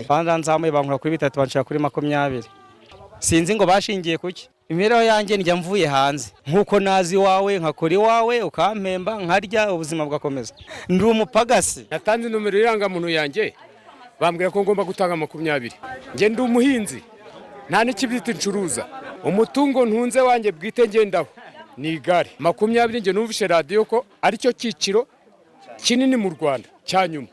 Banzanzamuye, bankura kuri 3, banshira kuri 20. Sinzi ngo bashingiye kuki. Imibereho yanjye, njya mvuye hanze nk'uko nazi iwawe, nkakora iwawe, ukampemba, nkarya, ubuzima bugakomeza. Ndi umupagasi. Natanze nomero y'irangamuntu yanjye, bambwira ko ngomba gutanga 20. Njye ndi umuhinzi, nta n'ikibiriti ncuruza. Umutungo ntunze wanjye bwite ngendaho ni igare. 20, njye numvishe radiyo ko aricyo cyiciro kinini mu Rwanda cya nyuma.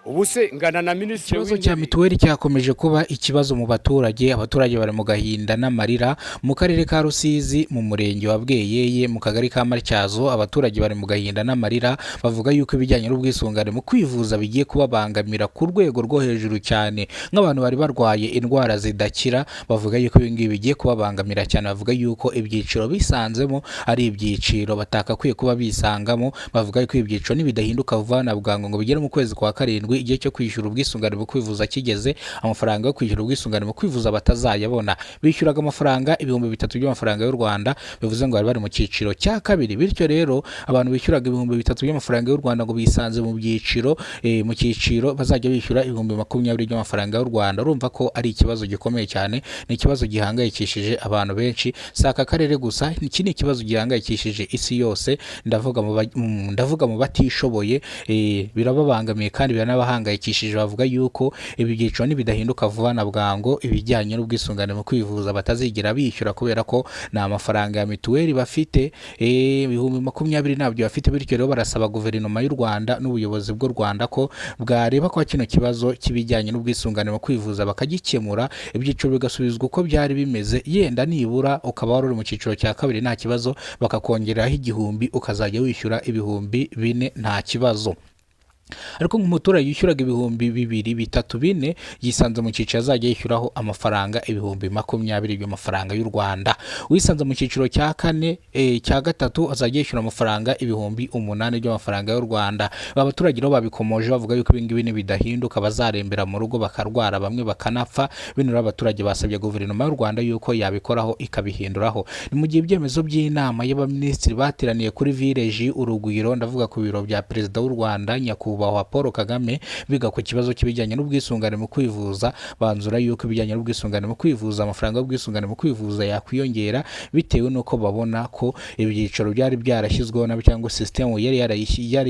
Ubu se ngana na minisitiri Ikibazo cya w'Intebe? mituweli cyakomeje kuba ikibazo mu baturage. Abaturage bari mu gahinda n'amarira mu karere ka Rusizi, mu murenge wa Bweyeye, mu kagari ka Matyazo. Abaturage bari mu gahinda n'amarira, bavuga yuko ibijyanye n'ubwisungane mu kwivuza bigiye kubabangamira ku rwego rwo hejuru cyane. Nk'abantu bari barwaye indwara zidakira, bavuga yuko ibi ngibi bigiye kubabangamira cyane. Bavuga yuko ibyiciro bisanzemo ari ibyiciro batakakwiye kuba bisangamo. Bavuga yuko ibi byiciro nibidahinduka vuba na bwangu ngo bigere mu kwezi kwa karindwi, igihe cyo kwishyura ubwisungane mu kwivuza kigeze, amafaranga yo kwishyura ubwisungane mu kwivuza batazayabona. Bishyuraga amafaranga 3000 by'amafaranga y'u Rwanda, bivuze ngo bari bari mu cyiciro cya kabiri. Bityo rero abantu bishyuraga 3000 by'amafaranga y'u Rwanda ngo bisanze mu byiciro, mu cyiciro bazajya bishyura 20,000 by'amafaranga y'u Rwanda. Urumva ko ari ikibazo gikomeye cyane, ni ikibazo gihangayikishije abantu benshi. Si aka karere gusa, iki ni ikibazo gihangayikishije isi yose. Ndavuga mu batishoboye, birababangamiye kandi biranabahangayikishije. Bavuga yuko ibi byiciro nibidahinduka vuba na bwangu, ibijyanye n'ubwisungane mu kwivuza batazigera bishyura, kubera ko nta mafaranga ya mituweli bafite. 20,000 ntabyo bafite. Bityo rero barasaba guverinoma y'u Rwanda n'ubuyobozi bw'u Rwanda ko bwareba ko kino kibazo cy'ibijyanye n'ubwisungane mu kwivuza bakagikemura, ibyiciro bigasubizwa uko byari bimeze. Yenda nibura ukaba wari uri mu cyiciro cya kabiri, nta kibazo, bakakongeraho 1000, ukazajya wishyura 4000, nta kibazo. Ariko nk'umuturage yishyuraga 2000, 3, 4, yisanze mu cyiciro azajya yishyuraho amafaranga 20,000 by'amafaranga y'u Rwanda. Wisanze mu cyiciro cya kane, cya gatatu, azajya yishyura amafaranga 8000 by'amafaranga y'u Rwanda. Aba baturage rero babikomoje bavuga yuko ibi ngibi nibidahinduka bazarembera mu rugo, bakarwara, bamwe bakanapfa. Bino rero abaturage basabye guverinoma y'u Rwanda yuko yabikoraho, ikabihinduraho. Ni mu gihe ibyemezo by'inama y'abaminisitiri bateraniye kuri Village Urugwiro, ndavuga ku biro bya perezida w'u Rwanda, nyakubahwa Paul Kagame, biga ku kibazo cy'ibijyanye n'ubwisungane mu kwivuza, banzura yuko ibijyanye n'ubwisungane mu kwivuza, amafaranga y'ubwisungane mu kwivuza yakwiyongera, bitewe n'uko babona ko ibyiciro byari byarashyizweho nabi, cyangwa sisitemu yari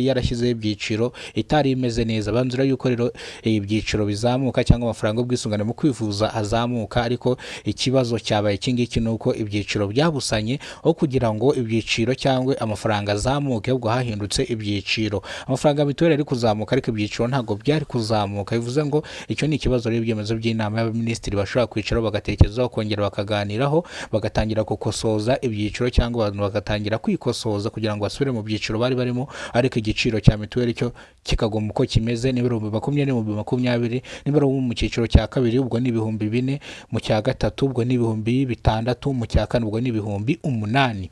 yarashyizeho ibyiciro itari imeze neza. Banzura yuko rero ibyiciro bizamuka cyangwa amafaranga y'ubwisungane mu kwivuza azamuka. Ariko ikibazo cyabaye iki ngiki, ni uko ibyiciro byabusanye. Aho kugira ngo ibyiciro cyangwa amafaranga azamuke, ahubwo hahindutse ibyiciro. Amafaranga ya mituweli ari kuzamuka, ariko ibyiciro ntabwo byari kuzamuka. Bivuze ngo icyo ni ikibazo rero ibyemezo by'inama y'abaminisitiri bashobora kwicaraho, bagatekerezaho, kongera bakaganiraho, bagatangira gukosoza ibyiciro, cyangwa abantu bagatangira kwikosoza kugira ngo basubire mu byiciro bari barimo, ariko igiciro cya mituweli cyo kikaguma uko kimeze. Niba ari 20,000, ni 20,000. Niba ari mu cyiciro cya kabiri, ubwo ni 4000. Mu cya gatatu, ubwo ni 6000. Mu cya kane, ubwo ni 8000.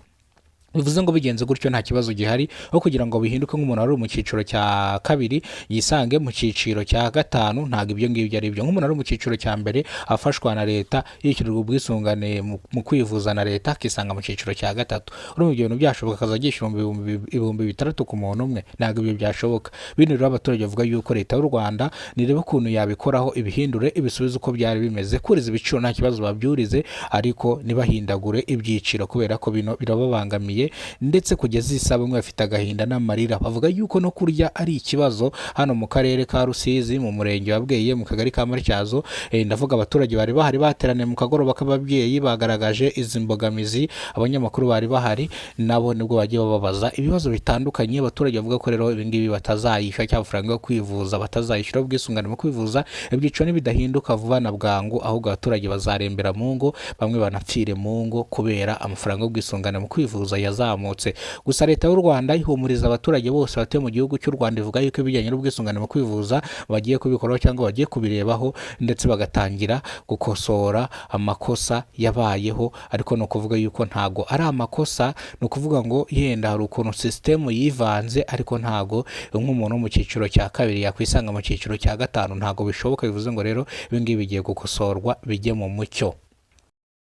Bivuze ngo bigenze gutyo nta kibazo gihari, aho kugira ngo bihinduke nk'umuntu wari uri mu cyiciro cya kabiri yisange mu cyiciro cya gatanu. Ntabwo ibyo ngibyo ari byo. Nk'umuntu wari mu cyiciro cya mbere afashwa na leta, yishyurirwa ubwisungane mu kwivuza na leta, akisanga mu cyiciro cya gatatu, urumva ibyo bintu byashoboka? Akazajya yishyura 6000 ku muntu umwe? Ntabwo ibyo byashoboka. Bino rero abaturage bavuga yuko leta y'u Rwanda nireba ukuntu yabikoraho, ibihindure, ibisubize uko byari bimeze. Kuriza ibiciro nta kibazo, babyurize, ariko ntibahindagure ibyiciro, kubera ko bino birababangamiye. Ndetse kugeza iyi saha bamwe bafite agahinda n'amarira, bavuga yuko no kurya ari ikibazo. Hano mu karere ka Rusizi, mu murenge wa Bweye, mu kagari ka Matyazo, ndavuga abaturage bari bahari bateraniye mu kagoroba k'ababyeyi, bagaragaje izi mbogamizi. Abanyamakuru bari bahari nabo nibwo bagiye bababaza ibibazo bitandukanye. Abaturage bavuga ko rero ibi ngibi batazayishyura, cyangwa amafaranga yo kwivuza batazayishyura, ubwisungane mu kwivuza, ibyiciro nibidahinduka vuba na bwangu, ahubwo abaturage bazarembera mu ngo, bamwe banapfire mu ngo kubera amafaranga y'ubwisungane mu kwivuza yazamutse. Gusa leta y'u Rwanda ihumuriza abaturage bose batuye mu gihugu cy'u Rwanda, ivuga yuko ibijyanye n'ubwisungane mu kwivuza bagiye kubikoraho cyangwa bagiye kubirebaho, ndetse bagatangira gukosora amakosa yabayeho. Ariko ni ukuvuga yuko ntago ari amakosa, ni ukuvuga ngo yenda hari ukuntu sisitemu yivanze, ariko ntago nk'umuntu wo mu cyiciro cya kabiri yakwisanga mu cyiciro cya gatanu, ntago bishoboka. Bivuze ngo rero ibi ngibi bigiye gukosorwa, bijye mu mucyo.